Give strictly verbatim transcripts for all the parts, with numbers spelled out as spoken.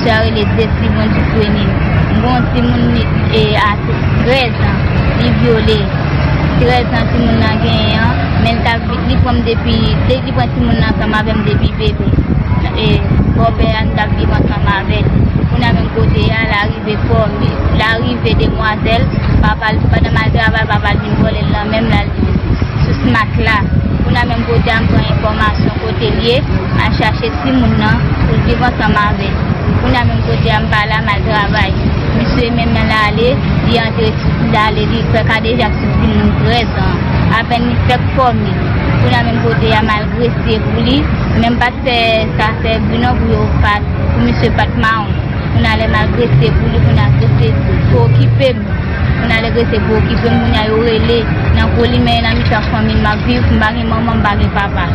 Sa rele Desi Bondye Frenil. M gen yon timoun li, e, a trèz an, li vyole. Trèz an timoun nan genyen an, men li t ap vi-, li pran m depi, li, li pran timoun nan ansanm avè m depi bebe. E, bòpè a, nou t ap viv ansanm avè l. Kounye a menm kote a, l arive fòme, l arive demwazèl, papa l, pandan m al travay, papa l vin vòlè l nan men m, l al sou Smart la. Kounye a menm kote a, m pran enfòmasyon kote l ye, m al chache timoun nan pou l viv ansanm avè l. Kounye a menm kote a, m pa la, m al travay. Misye menm l ale, li antre, li ale, li fè kadejak sou timoun trèz an. Apèn li fèk fòme. Kounye a menm kote a, m al grese pou li, men m pa t fè sa fè bri non pou yo pa, pou misye pa t mawon. Kounye a lè m al grese pou li, kounye a grese pou okipe m. Kounye a lè grese pou okipe m, kounye a yo rele nan kou li, men nan mitan fanmi m ap viv, m pa gen manman, m pa gen papa.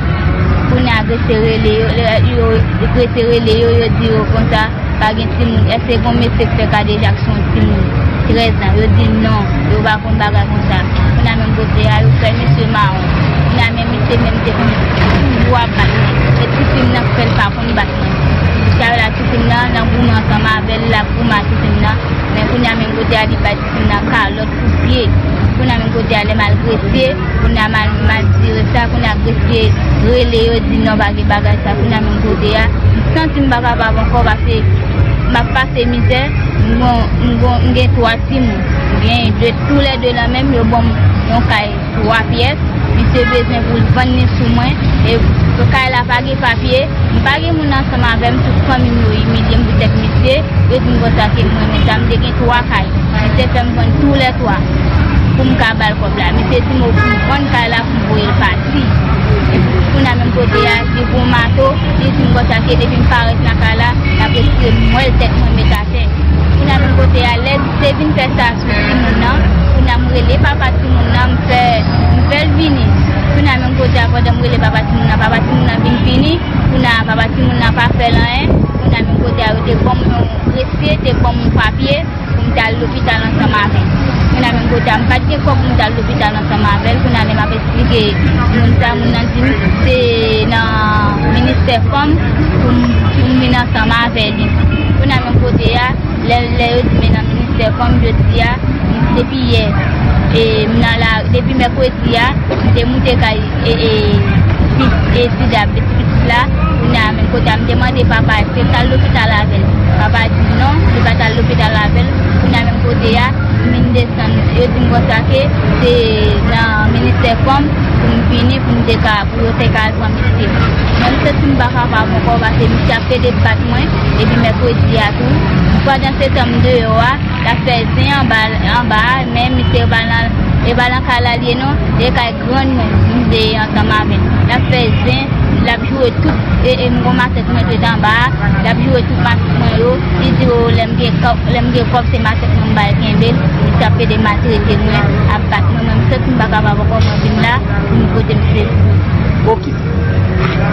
Kounye a grese rele yo, lè yo grese rele yo, yo di yo konsa, pa gen timoun. Èske gon mesye k fè kadejak sou yon timoun trèz an? Yo di non, yo pa konn bagay konsa. Kounye a menm kote a, yo fè misye mawon. Kounye a menm misye menm te konn toujou ap bat mwen. E ti fi m nan k fè l pa konn bat mwen. Jiska la, ti fi m nan, nan goumen ansanm avè l, l ap goumen ak ti fi m nan. Men kounye a menm kote a, li bay ti fi m nan kalòt kou pye. Kounye a menm kote a, lè m al grese, kounye a m al, m al dire sa, kounye a grese rele yo, di non, pa gen bagay sa. Kounye a menm kote a, m santi m pa kapab ankò, paske m ap pase mizè. M gon, m gon, m gen twa timoun. M gen de, toulède nan men m, yo ban m yon kay twa pyès. Misye bezwen pou l vann li sou mwen. E kay la pa gen papye. M pa gen moun ansanm avè m, tout fanmi m yo imilye m poutèt misye. Yo di m konsa ke m renmen sa. M te gen twa kay. Misye fè m vann toulètwa pou m ka ba l kòb la. Misye di m, ou pou m vann kay la pou m voye l pati. Epi kounye a menm kote a, li pran mato, li di m konsa ke depi m parèt nan kay la, l ap retire m, m wè l tèt mwen met atè. Kounye a menm kote a, lè li te vin fè sa sou timoun nan, kounye a m rele papa timoun nan, m fè, m fè l vini. Kounye a menm kote a, pandan m rele papa timoun nan, papa timoun nan vin vini. Kounye a papa timoun nan pa fè l anyen. Kounye a menm kote a, yo te ban m yon grefye, te ban m yon papye pou m t al lopital ansanm avè l. Kounye a menm kote a, m pa t gen kòb pou m t al lopital ansanm avè l. Kounye a lè m ap eksplike moun sa, moun nan di m se nan ministè fanm pou m, pou m vin ansanm avè li. Kounye a menm kote a, lè, lè yo di m nan ministè fanm, jodi a, depi yè, e, m nan la, depi mèkredi a, m te moute kay e, e, pi-, e, Sidap, e, ti pitit la, kounye a menm kote a, m te mande papa èske l t al lopital avè l. Papa di non, li pa t al lopital avè l. Kounye a menm kote a, m vin desann, yo di m konsa ke se nan ministè fanm pou m vini, pou m te ka, pou yo te ka al pran misye. Mwen, m santi m pa kapab ankò, paske misye ap pede bat mwen depi mèkredi a tou. Pandan se tan m deyò a, l ap fè zen anba, anba a, men misye pa nan, e pa nan kay la l ye non, e kay grann mwen, m te ye ansanm avè l. L ap fè zen, l ap joure tout, e, e m gon masèt mwen t ret anba a, l ap joure tout masèt mwen yo, li di yo lè m gen kòb, lè m gen kòb se masèt mwen m ba l kenbe l, misye ap pede maltrete mwen, ap bat mwen, mwen m santi m pa kapab ankò, mwen vin la pou m pote misye. Ok.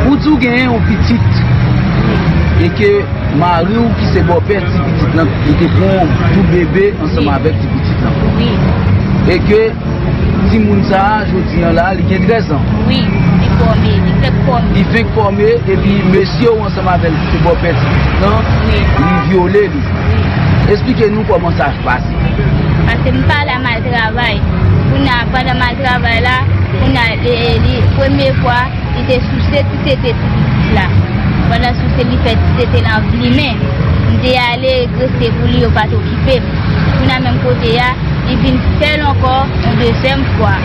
Ou di w genyen yon pitit e ke mari w ki se bòpè ti pitit lan, li te pran w tou bebe ansanm avèk ti pitit lan. Wi. E ke timoun sa a, jodi a la, li gen trèz an. Wi, li fòme, li fèk fòme. Li fèk fòme, epi mesye w ansanm avè l ki se bòpè ti pitit lan, wi, li vyole li. Wi. Esplike nou kòman sa pase. Paske m pa la, m al travay. Kounye a, pandan m al travay la, kounye a, e, e, li, premye fwa, li te souse ti tete ti pitit la. Pandan souse, li fè ti tete lan plimen. M te ale grese pou li, yo pa t okipe m. Kounye a menm kote a, li vin fè l ankò yon dezyèm fwa.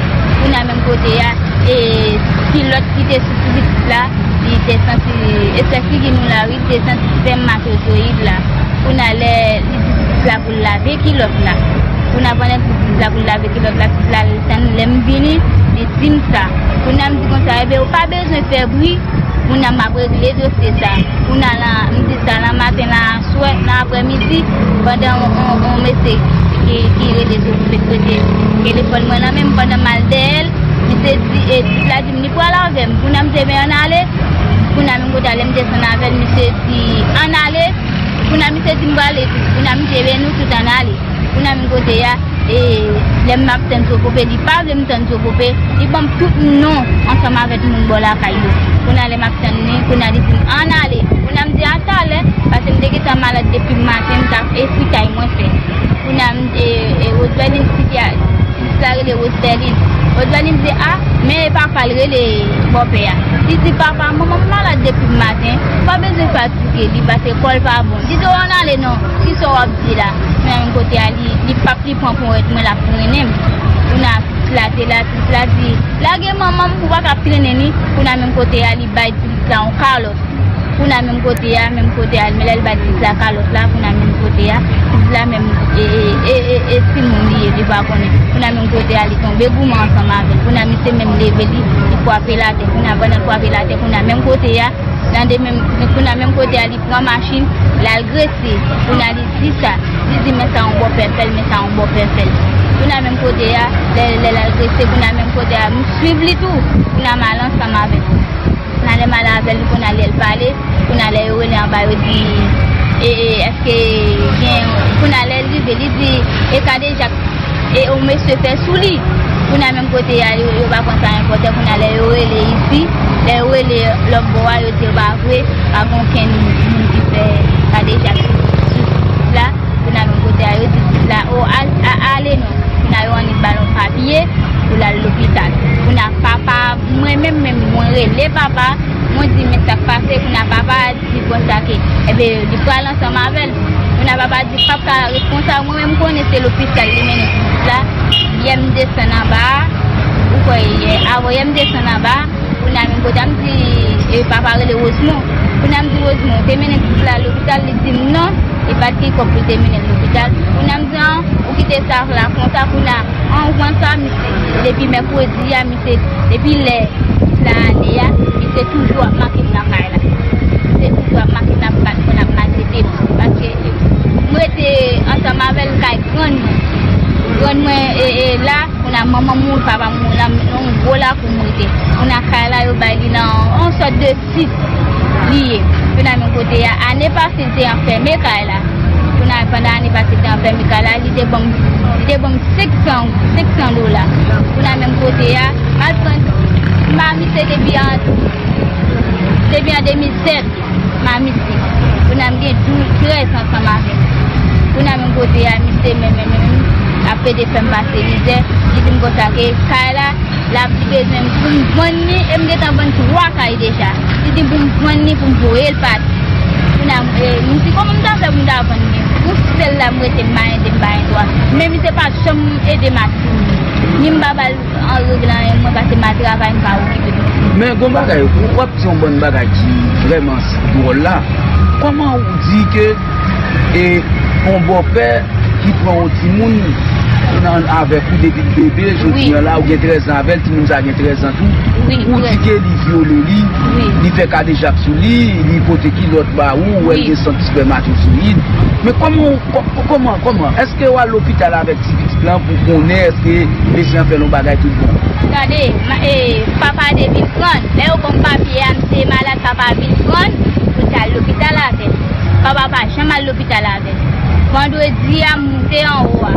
Kounye a menm kote a, e kilòt ki te sou ti pitit la, li te santi, e se figi nou la, wi, li te santi sèm matozoyid la. Kounye a lè li di pitit la pou l lave kilòt la. Kounye a pandan l di pitit la pou l lave kilòt la, pitit la al tann lè m vini, li di m sa. Kounye a m di konsa, ebyen, ou pa bezwen fè bri, kounye a m ap regle dosye sa. Kounye a lan, m di sa lan maten, lan aswè, lan aprèmidi, pandan on, on, on mesye ki, ki rele sou pwofesè telefòn mwen nan men m, pandan m al dèyè l, misye di, e, pitit la di m li pral avè m. Kounye a m di, ebyen, ann ale. Kounye a menm kote a, lè m desann avè l, misye di, ann ale. Kounye a misye di m prale tou. Kounye a misye, ebyen, nou tout ann ale. Kounye a menm kote a, e, lè m ap tann Sopope, li pa vle m tann Sopope, li ban m tout non ansanm avèk moun bò lakay yo. Kounye a lè m ap tann li, kounye a li di m, ann ale. Kounye a m di, a talè, M te gentan malad depi maten, m t ap e fritay mwen fè. Kounye a m, e, e, Rosebelline, pitit la rele Rosebelline. Rosebelline di, a, men e papa l rele bòpè a. Li di, papa, manman m malad depi maten. Ou pa bezwen fatige li, pase kò l pa bon. Li di, w ann ale non. Kisa w ap di la? Kounye a menm kote a, li, li p ap li pran ponyèt mwen, l ap trennen m. Kounye a, pitit la te la, pitit la di, lage manman m, ou pa ka ap trennen li. Kounye a menm kote a, li bay pitit la yon kalòt. Kounye a menm kote a, menm kote a, men lè l bay pitit la kalòt la, kounye a menm kote a, pitit la menm, e, e, e, e, e timoun li ye, li pa konnen. Kounye a menm kote a, li tonbe goumen ansanm avè l. Kounye a misye menm leve li, li frape l atè. Kounye a pandan l frape l atè, kounye a menm kote a, tande menm, kounye a menm kote a, li pran machin, l al grese. Kounye a li di sa, li di men sa yon bòpè fè l, men sa yon bòpè fè l. Kounye a menm kote a, lè, lè l al grese, kounye a menm kote a, m swiv li tou, kounye a m al ansanm avè l. Kounye a lè m al avè l, kounye a lè l pale, kounye a lè yo rele anba, yo di, e, e, èske gen, kounye a lè l rive, li di, e kadejak, e yon mesye fè sou li. Kounye a menm kote a, yo, yo pa pran sa enpòtan, kounye a lè yo rele isi, lè yo rele lòt bò a, yo di yo pa vre, pa gen okenn moun ki fè kadejak sou, sou pitit la. Kounye a menm kote a, yo di pitit la, o, al, a, ale non. Kounye a yo annik ba l yon papye pou l al lopital. Kounye a papa, mwen menm, menm, mwen rele papa, mwen di, men sa k pase? Kounye a papa a di konsa ke, ebyen, li pral ansanm avè l. Kounye a papa di, p ap ka ret konsa, mwen menm, m konnen se lopital li mennen pitit la. Yè m desann anba a, ou kwè yè, avan yè m desann anba a, Kounye a menm kote a m di, e, papa rele Rosemond. Kounye a m di, Rosemond, ou te mennen pitit la lopital? Li di m non, li pa t gen kòb pou l te mennen l lopital. Kounye a m di, an, ou kite sa la konsa, kounye a, an, ou konn sa, misye, depi mèkredi a, misye, depi lè pitit la ale a, misye toujou ap make m nan kay la. Misye toujou ap make m, ap bat mwen, ap maltrete m. Paske m rete ansanm avè l kay grann mwen. Grann mwen, e, e, la, Kounye a manman m mouri, papa m mouri, la, yon gwo lakou m rete. Kounye a kay la, yo bay li nan yon sòt de sit li ye. Kounye a menm kote a, ane pase, li te anfème kay la. Kounye a pandan ane pase, li te anfème kay la, li te ban m, li te ban m senk san, senk san dola. Kounye a menm kote a, m al pran, m pa misye depi an, depi an de mil sèt. M a misye. Kounye a m gen douz, trèz ansanm avè l. Kounye a menm kote a, misye menm, menm, menm, ap pede fè m pase mizè. Li di m konsa ke kay la, l ap, li bezwen m pou m vann li, e m gentan vann twa kay deja. Li di m pou m vann li, pou m voye l pati. Kounye a, e, m di, kòman m ta fè pou m ta vann li? Pou sèl la m rete, m pa ede, m pa gen dwa. Men misye pa janm ede m ak timoun. Ni m pa ba l an règ la, mwen pase m al travay, m pa okipe m. Men gon bagay, w ap di yon bann bagay ki vrèman dwòl la. Kòman ou di ke, e, yon bòpè ki pran yon timoun nan, avèk ou depi l bebe, jodi an la, ou gen trèz an avè l, timoun sa gen trèz an tou, ou di ke li vyole li, li fè kadejak sou li, li pote kilòt ba ou, ou wè l gen sant spèmatozoyid. Men kòman, kò-, kò-, kòman, kòman? Èske w al lopital avèk ti pitit lan pou konnen èske mesye an fè l yon bagay tout bon? Tande, ma-, e, papa de vin pran l. Lè yo ban m papye a, misye malad, papa vin pran l pou l t al lopital avè l. Papa pa janm al lopital avè l. Vandredi a, m moute anwo a.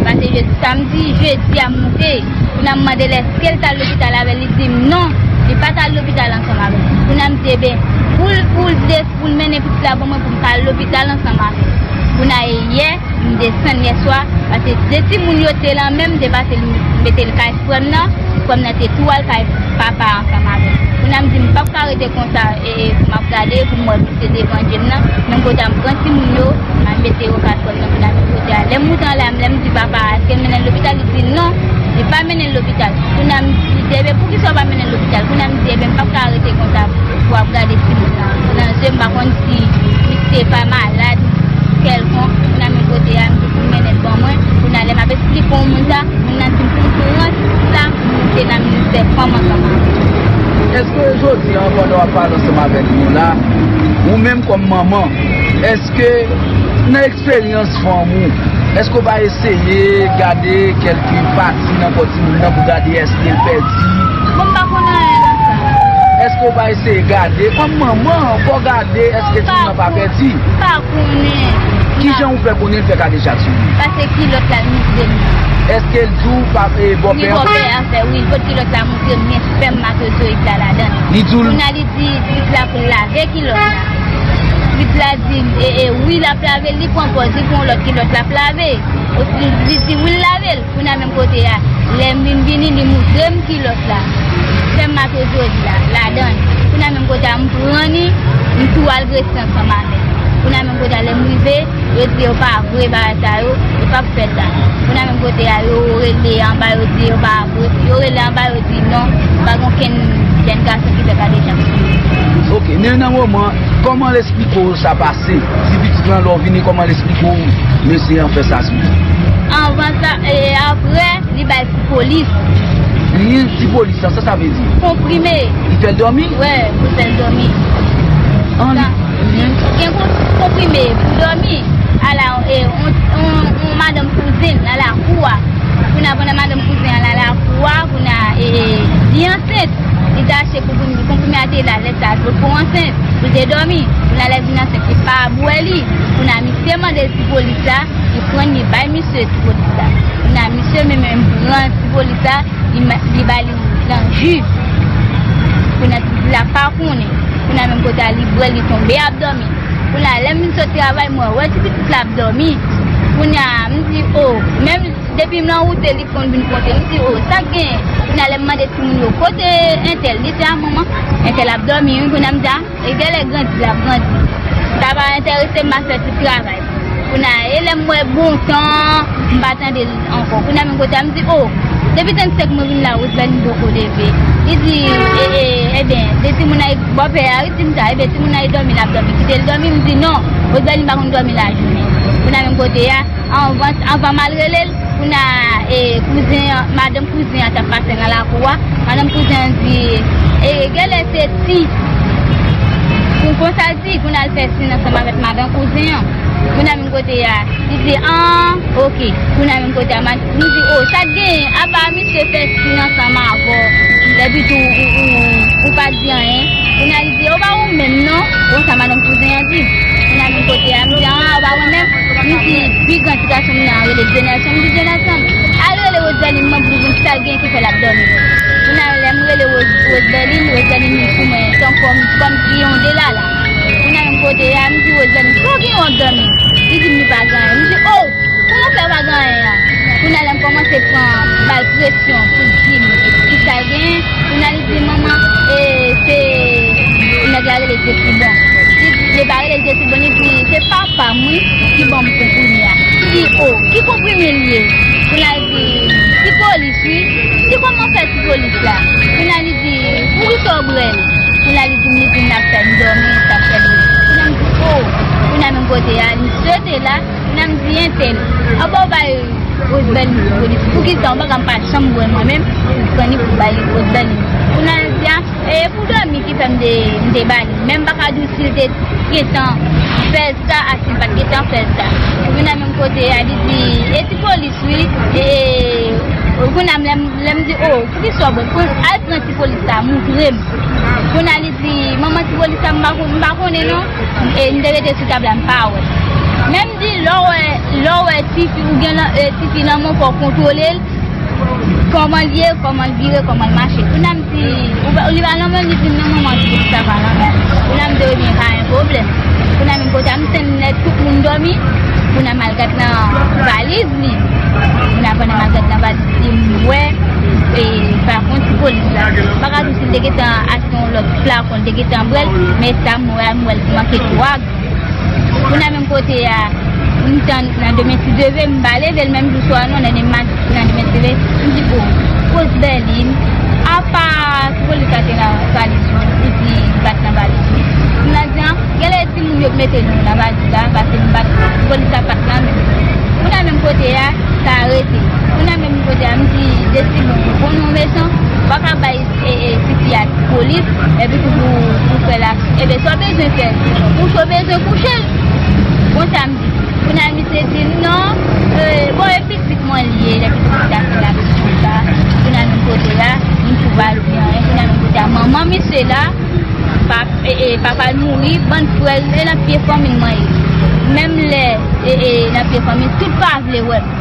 Pase jedi, samdi, jedi a, m moute. Kounye a m mande l èske l t al lopital avè l, li di m non, li pa t al lopital ansanm avè l. Kounye a m di, ebyen, pou l, pou l de-, pou l mennen pitit la ban mwen pou m ka al lopital ansanm avè l. Kounye a e yè, m desann yè swa, pase de timoun yo te lan men m, m te pase l, m mete l kay frè m nan, frè m nan te tou al kay papa ansanm avè l. Kounye a m di m p ap ka rete konsa, e, e, pou m ap gade, pou m wè misye devan je m nan, menm kote a m pran timoun yo, m al mete yo kay frè m nan, kounye a menm kote a. Lè m moute anlè a, lè m di papa a, èske l mennen l lopital, li di non, li pa mennen l lopital. Kounye a m di, ebyen, poukisa w pa mennen l lopital? Kounye a m di, ebyen, m p ap ka rete konsa pou ap gade timoun nan nan je m, pa konn si misye pa malad kèlkonk. Kounye a menm kote a, m di pou l mennen l ban mwen. Kounye a lè m ap eksplike yon moun sa, moun nan di m pou m pran sa, m moute nan ministè fanm ansanm avè l. Èske jodi a, pandan w ap pale ansanm avèk nou la, ou menm kòm manman, èske nan eksperyans fanm ou, èske w pa eseye gade kèlke pati nan kò timoun nan pou gade èske l pèdi? Bon, m pa konn anyen nan sa. Èske w pa eseye gade? Kòm manman, fò w gade èske timoun nan pa pèdi. M pa konnen. Kijan ou fè konnen l fè kadejak sou li? Pase kilòt la l moutre m. Èske l di w pa, e, bòpè an fè? Wi, bòpè an fè, wi. Kot kilòt la moutre m, men spèmatozoyid la ladan l. Li di w l. Kounye a li di pitit la pou l lave kilòt la. M Pitit la di, e, e, wi, l ap lave l, li pran pòz, li pran yon lòt kilòt, l ap lave. Li, li di, wi, l lave l. Kounye a menm kote a, lè m vin vini, li moutre m kilòt la. Fè m mato jodi la, ladan l. Kounye a menm kote a, m pran li, m tou al rete ansanm avè l. Kounye a menm kote a, lè m rive, yo di yo pa vre bagay sa yo, yo p ap fèt la. Kounye a menm kote a, yo rele anba, yo di yo pa vre. Yo rele anba, yo di non, pa gen okenn jèn gason ki fè kadejak sou yo. Ok, men nan moman, kòman l esplike w sa pase? Ti pitit lan, lè w vini, kòman l esplike w mesye an fè sa sou li? Anvan sa, e apre, li bay ti polis. Li ti polis lan, sa sa vle di? Konprime. Li fè l dòmi? Wè, li fè l dòmi. An, li, li gen kon-, konprime pou dòmi. Ala, e, on, on, on madanm kouzin, ala kou a. Kounye a, pandan madanm kouzin an la lakou a, kounye a, e, e, li ansent. Li te achte pou, pou, pou konprime a te la, lè sa a, pou, pou ansent, pou te dòmi. Kounye a, lè vin ansent, li pa bwè li. Kounye a, misye mande ti polis la, li pran, li bay misye ti polis la. Kounye a, misye menm, menm pran ti polis la, li, ma- li ba li nan ji. Kounye a, ti polis la pa konnen. Kounye a, menm kote a, li bwè, li tonbe, ap dòmi. Kounye a, lè m vin sot travay, mwen wè ti pitit la ap dòmi. Kounye a, m di, o, menm depi m nan wout, li konn vin konte. M di, o, sa k genyen? Kounye a, lè m mande timoun yo, kote entèl? Li di, a, manman, entèl ap dòmi, wi. Kounye a, m di, a, e genlè grandi, l ap grandi. Sa pa enterese m, m a fè ti travay. Kounye a, e lè m wè bon tan, m pa tande l ankò. Kounye a, menm kote a, m di, o, depi trannsenk mwen vin la, Roseline poko leve. Li di, e, e, ebyen, de timoun nan, bòpè a, wi, di m sa, ebyen, timoun nan, e dòmi, l ap dòmi. Kite l dòmi, m di, non, Roseline pa konn dòmi lajounen. Kounye a, menm kote a, anvan, anvan m al rele l, kounye a, e, kouzen an, madanm kouzen an t ap pase nan lakou a. Madanm kouzen an di, e, genlè se ti. Pou konsa l di, kounye a l fè sin ansanm avèk madanm kouzen an. Kounye a menm kote a, li di, an, oke. Kounye a menm kote a, m di, o, sa k genyen? Apa misye fè sin ansanm avè w. Epi tou, ou, ou, ou pa di anyen. Kounye a li di, o, pa ou menm non. Konsa madanm kouzen an di. Kounye a menm kote a, m di, an, o, pa mwen menm. M di, pi gran ti gason m nan rele Jonelson. M di, Jonelson, al rele Roseline, mande pou m ki sa l gen ki fè l ap dòmi. Kounye a, lè m rele Rose-, Roseline, Roseline vin sou mwen, tankou m, kòmsi yon delala. Kounye a, menm kote a, m di, Roseline, sa w gen w ap dòmi? Li di m li pa gen anyen. M di, o, kòman fè w pa gen anyen an? Kounye a, lè m kòmanse pran, ba l presyon pou l di m ki sa l genyen. Kounye a, li di, manman, e, se nèg la rele Jesibon. Li, li pa rele Jesibon, li di, se papa m, wi, ki ban m konprime a. M di, o, ki konprime l ye? Kounye a, li di, ti polis, wi. M di, kòman fè ti polis la? Kounye a, li di, poukisa w bwè l? Kounye a, li di m, li di m l ap fè m dòmi, l ap fè m. Kounye a, m di, o. Kounye a, menm kote a, li sete la. Kounye a, m di, entèl, anba w bay Roseline ti polis. Poukisa w pa ka m pa janm bwè mwen menm? M pran li pou bay Roseline. Kounye a, l di, a, e pou dòmi ki fè m te, m te ba li. Men m pa ka di w si l te gentan fè l sa, a si l pa t gentan fè l sa. Kounye a, menm kote a, li di, e ti polis, wi. E, kounye a, lè m, lè m di, o, poukisa w bwè? Al pran ti polis la, moutre m. Kounye a, li di, manman ti polis la, m pa kon-, m pa konnen non. E m te rete sou tab la, m pa wè. Men m di, lè w wè, lè w wè tifi, ou gen lan-, e, tifi nan men w, fò w kontwole l. Kòman l ye, kòman l vire, kòman l mache. Kounye a, m di, ou pa, li pa nan men l, li di m non, manman ti polis la pa nan men l. Kounye a, m di, ebyen, pa gen pwoblèm. Kounye a, menm kote a, m tann lè tout moun dòmi. Kounye a, m al gad nan valiz li. Kounye a, pandan m al gad nan valiz li, m wè, e, flakon ti polis la. M pa ka di w si l te gentan achte yon lòt flakon, l te gentan bwè l, men sa m wè a, m wè l manke dwòg. Kounye a menm kote a, m tann nan demen si Dye vle, m pa leve l menm jou swa non, nan demen, nan demen si Dye vle, m di, o, Roseline, apa ti polis la te nan valiz ou, ou di li pa t nan valiz ou. Kounye a di, an, genlè timoun yo k mete nou nan valiz la, paske m pa t, ti polis la pa t nan men m. Kounye a menm kote a, sa rete. Kounye a menm kote a, m di, Jesibon, ou konnen w mechan, ou pa ka bay e, e, pitit la polis, epi pou, pou, pou fè l aksyon. Ebyen, sa w bezwen fè, kouche w bezwen kouche l. Konsa m di. Kounye a misye di, non, e, bon, e pitit mwen li ye, lè pitit la fè l aksyon sa. Kounye a menm kote a, m tou pa di anyen. Kounye a menm kote a, manman misye la, pa, e, e, papa l mouri, bann frè l, e nan pye fanmi l mwen ye. Menm lè, e, e, nan pye fanmi l, tout pa vle wè m.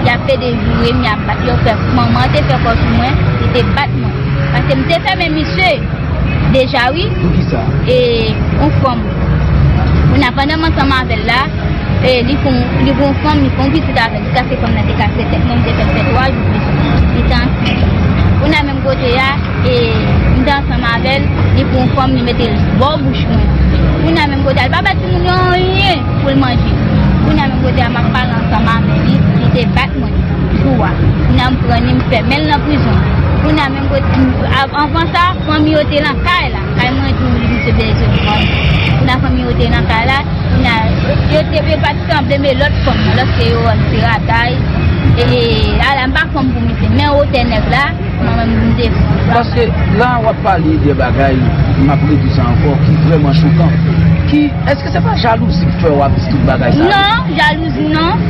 Y ap plede joure m, y ap bat. Yo fè, manman an te fè kò sou mwen, li te bat mwen. Paske m te fèmen misye deja, wi. Poukisa? E, yon fanm. Kounye a, pandan m ansanm avè l la, e, li fè yon, li gen yon fanm, li fè yon pitit avè l, jiskaske fanm nan te kase tèt mwen, m te fè l fè twa jou prizon. Li te ansent. Kounye a, menm kote a, e, m te ansanm avè l, li fè yon fanm, li mete l bò bouch mwen. Kounye a, menm kote a, li pa ba timoun yo anyen pou l manje. Kounye a, menm kote a, m ap pale ansanm avè li, li te bat mwen. Jou a. Kounye a m pran li, m fèmen l nan prizon. Kounye a menm kote, av-, anvan sa, fanmi yo te nan kay la. Kay mwen tou, li misye bezwen fanmi. Kounye a fanmi yo te nan kay la. Kounye a, yo te, yo pa t sanble, men lòt fanm nan, lòske yo wè m se ratay. E, ala, m pa fanm pou misye. Men wotè nèg la, mwen menm, m te fanm. Paske la, w ap pale de bagay, m ap redi sa ankò, ki vrèman chokan. Ki, èske se pa jalouzi k fè w ap di tout bagay sa yo? Non, jalouzi, non.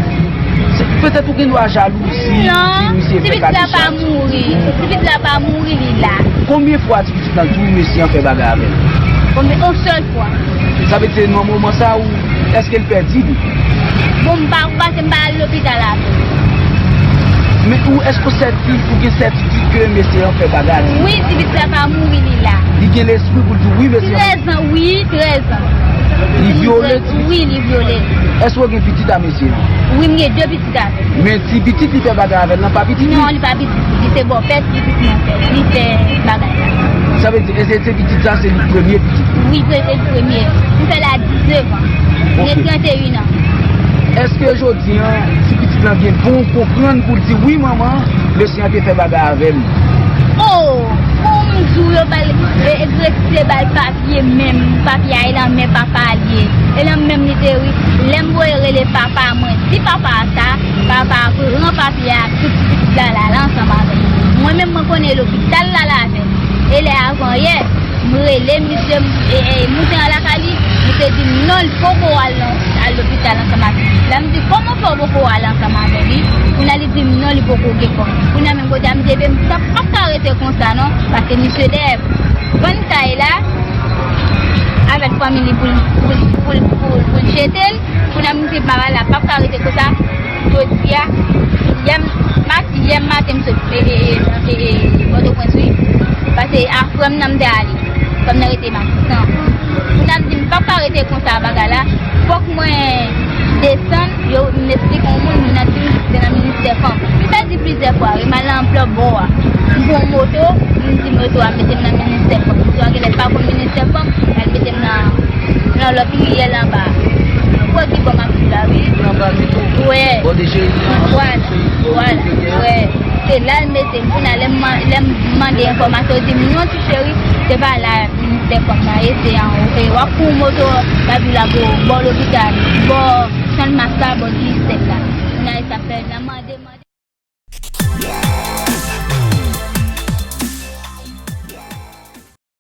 Se, petèt ou gen dwa jalouzi, non, di misye fè kado sa. Ti pitit la pa mouri. Ti pitit la pa mouri, li la. Konbyen fwa ti pitit lan di w mesye an fè bagay avè l? Konbyen, yon sèl fwa. Sa vle di se nan moman sa ou, èske l pèdi li? Bon, m pa, ou pa, m pa al lopital avè l. Men ou, èske ou sèti, ou gen sètitid ke mesye an fè bagay avè l? Wi, ti pitit la pa mouri, li la. Li gen lespri pou l di w, wi, mesye an. Trèz an, wi, trèz an. Li vyole ti pitit? Wi, li vyole. Èske w gen pitit a mesye? Wi, m gen de pitit avè l. Men ti pitit li fè bagay avè l lan, pa pitit li? Non, li pa pitit li, se bòpè ti pitit mwen fè. Li fè bagay la. Sa vle di, e se, se pitit sa, se li premye pitit li? Wi, se li premye. M fè l a diznèf an. Ok. Gen trannteyen an. Èske jodi an, ti pitit lan gen bon konprann pou l di, wi, manman, mesye an te fè bagay avè m? Oh, pou m di w, yo ba l, e, e, grefye ba l papye menm, papye a e nan men papa l ye. E nan men m li te ri. Lè m voye rele papa mwen, di papa a sa, papa a pran papye a ak tout pitit la, l al ansanm avè l. Mwen menm, mwen konnen lopital l al avè l. E lè avan yè, m rele misye, m, e, e, moute an lakay li, misye di m non, li poko al nan, al lopital ansanm ak li. La m di, kòman fè w poko al ansanm avè li? Kounye a li di m non, li poko gen kòb. Kounye a menm kote a, m di, ebyen, m p ap ka rete konsa non, paske misye dèyè vann kay la avèk fanmi li pou l, pou l, pou l, pou l, pou l jete l. Kounye a m di, m pa la, p ap ka rete konsa. Jodi a, yè m, mat-, yè maten m sot, e, e, e, e, e, Pòtoprens, wi. Paske a frè m nan m te ale. Frè m nan rete Matisan. Kounye a m di, m p ap ka rete konsa bagay la. Fòk mwen desann, yo, m esplike yon moun, moun nan di m se nan ministè fanm. M pèdi plizyè fwa, wi, m al nan lòt bò a. M pran yon moto, m di moto a mete m nan ministè fanm. Moto a genlè pa konn ministè fanm, l al mete m nan, nan lòt riyèl anba. Ou wè ki bò m ap viv la, wi. Anba pito. Wè. Bò de Jeri. Vwala. Vwala. Wè. Se la l mete m. Kounye a, lè m man-, lè m mande enfòmasyon, yo di m non, ti cheri, se pa la ministè fanm nan ye, se anwo. E w ap pran moto, Babila, bò, bò lopital, bò Chanmas la, bò Digicel la. Kounye a, sa fè, nan mande, mande.